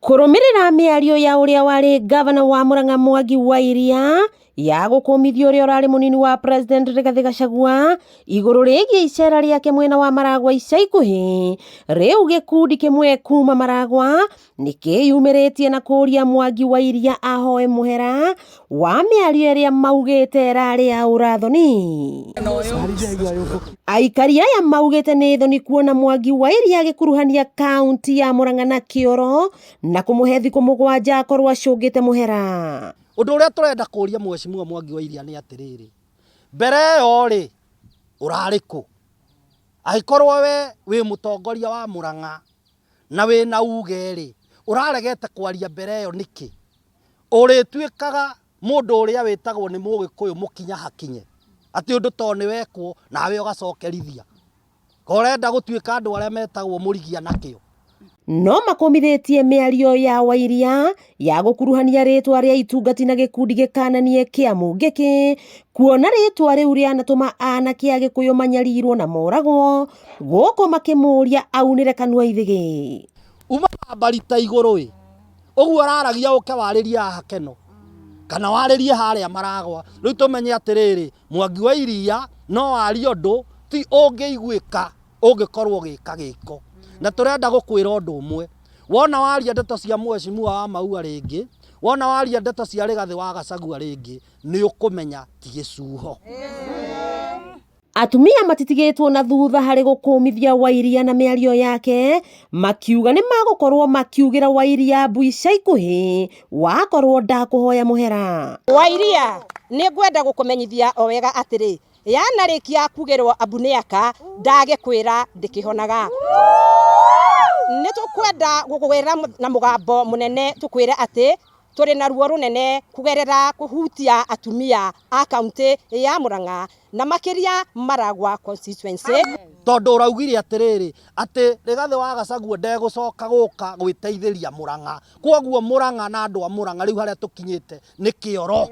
Kũrũmĩrĩra mĩario ya ũrĩa warĩ ngavana wa Murang'a Mwangi wa Iria ya gũkũmithia ũrĩa ũrarĩ mũnini wa President Rigathĩ Gachagua igũrũ rĩgiĩ icera rĩake mwena wa Maragwa ica ikuhĩ, rĩu gĩkundi kĩmwe kuma Maragwa nĩ kĩyumĩrĩtie na kũria Mwangi wa Iria ahoe mũhera wa mĩario ĩrĩa maugĩte ĩrarĩ ya ũrathoni. Aikari aya maugĩte nĩ thoni kuona Mwangi wa Iria agĩkuruhania kaunti ya Murang'a na kĩoro na kũmũhe thikũ 7 akorwo acũngĩte mũhera. Ũndũ ũrĩa tũrenda kũria Mheshimiwa Mwangi wa Iria nĩ atĩrĩrĩ, mbere ĩyo rĩ, ũrarĩ kũ? Angĩkorwo we wĩ mũtongoria wa Murang'a na wĩna uge rĩ, ũraregete kwaria mbere ĩyo nĩkĩ? Ũrĩtuĩkaga mũndũ ũrĩa wĩtagwo nĩ Mũgĩkũyũ mũkinya hakinye, atĩ ũndũ to nĩ wekwo nawe ũgacokerithia. Ũrenda gũtuĩka andũ arĩa metagwo mũrigia na kĩo. No makũmithĩtie mĩario ya Wairia ya gũkuruhania rĩtwa rĩa itungati na gĩkundi gĩkananie kĩa Mũngĩkĩ, kuona rĩtwa rĩu rĩanatũma anake a Gĩkũyũ manyarirwo na moragwo, gũkũ makĩmũria aunĩre kanua ithĩgĩ. Uma mbarita igũrũ ĩ, ũguo ũraragia ũke warĩrie haha Keno, kana warĩrie harĩa Maragwa. Rĩu tũmenye atĩrĩrĩ, Mwangi wa Iria no arie ũndũ ti ũngĩiguĩka ũngĩkorwo ũgĩka gĩko. Na tũrenda gũkwĩra ũndũ ũmwe, wona waria ndeto cia Mheshimiwa wa Maua rĩngĩ, wona waria ndeto cia Rigathĩ wa Gachagua rĩngĩ, nĩ ũkũmenya ti gĩcuho. Atumia matitigĩtwo na thutha harĩ gũkũmithia Wairia na mĩario yake, makiuga nĩ magũkorwo makiugĩra Wairia mbu ica ikuhĩ wakorwo ndakũhoya mũhera. Wairia, nĩ ngwenda gũkũmenyithia o wega atĩrĩ, yanarĩkia kugĩrwo ambu nĩ aka, ndagĩkwĩra ndĩkĩhonaga. Nĩ tũkwenda gũkwĩra na mũgambo mũnene tũkwĩre atĩ tũrĩ na ruo rũnene kũgerera kũhutia atumia a kaunti ya Murang'a na makĩria Maragwa constituency. Tondũ ũraugire atĩrĩrĩ, atĩ Rigathĩ wa Gachagua ndegũcoka gũka gwĩteithĩria Murang'a. Kwoguo Murang'a na andũ a Murang'a rĩu harĩa tũkinyĩte nĩ kĩoro.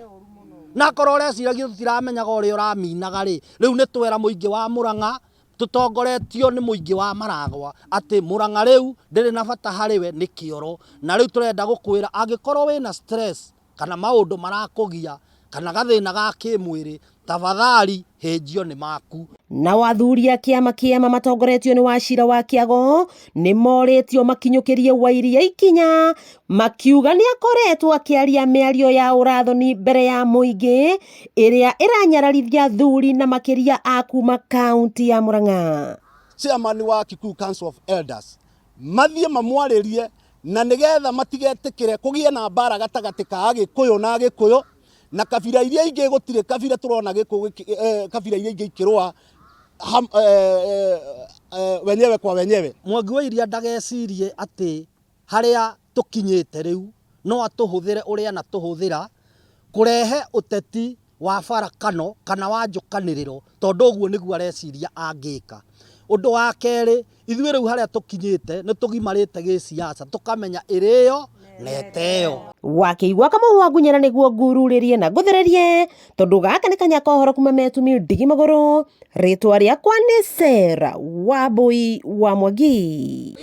Na akorwo ũreciragia tũtiramenyaga ũrĩa ũraminaga rĩ, rĩu nĩ twera mũingĩ wa Murang'a, tũtongoretio nĩ mũingĩ wa Maragwa, atĩ Murang'a rĩu ndĩrĩ na bata harĩ we, nĩ kĩoro. Na rĩu tũrenda gũkwĩra angĩkorwo wĩna stress kana maũndũ marakũgia kana gathĩna ga kĩmwĩrĩ, tafadhali hĩnjio nĩ maku. Nao athuri a kĩama kĩama matongoretio nĩ Wachira wa Kĩago nĩ morĩtio makinyũkĩrie Wairia ikinya, makiuga nĩ akoretwo akĩaria mĩario ya ũrathoni mbere ya mũingĩ ĩrĩa ĩranyararithia athuri na makĩria a kuma kaunti ya Murang'a. Chairman wa Kikuyu Council of Elders mathiĩ mamwarĩrie na nĩgetha matigetĩkĩre kũgĩe na mbara gatagatĩ ka Agĩkũyũ na Agĩkũyũ na kabira iria ingĩ. Gũtirĩ kabira tũrona gĩkũ kabira iria ingĩ ikĩrũa wenyewe kwa wenyewe. Mwangi wa Iria ndagecirie atĩ harĩa tũkinyĩte rĩu no atũhũthĩre ũrĩa anatũhũthĩra kũrehe ũteti wa barakano kana wa njũkanĩrĩro, tondũ ũguo nĩguo areciria angĩka. Ũndũ wa kerĩ, ithuĩ rĩu harĩa tũkinyĩte nĩ tũgimarĩte gĩsiasa, tũkamenya ĩrĩo na ĩteo. Wakĩigua Kamau wa Ngunyĩra nĩguo ngururĩrie na ngũthererie, tondũ gaka nĩ kanya ka ũhoro kuma Metumi ndigi magũrũ. Rĩtwa rĩakwa nĩ Sarah Wambui wa Mwangi.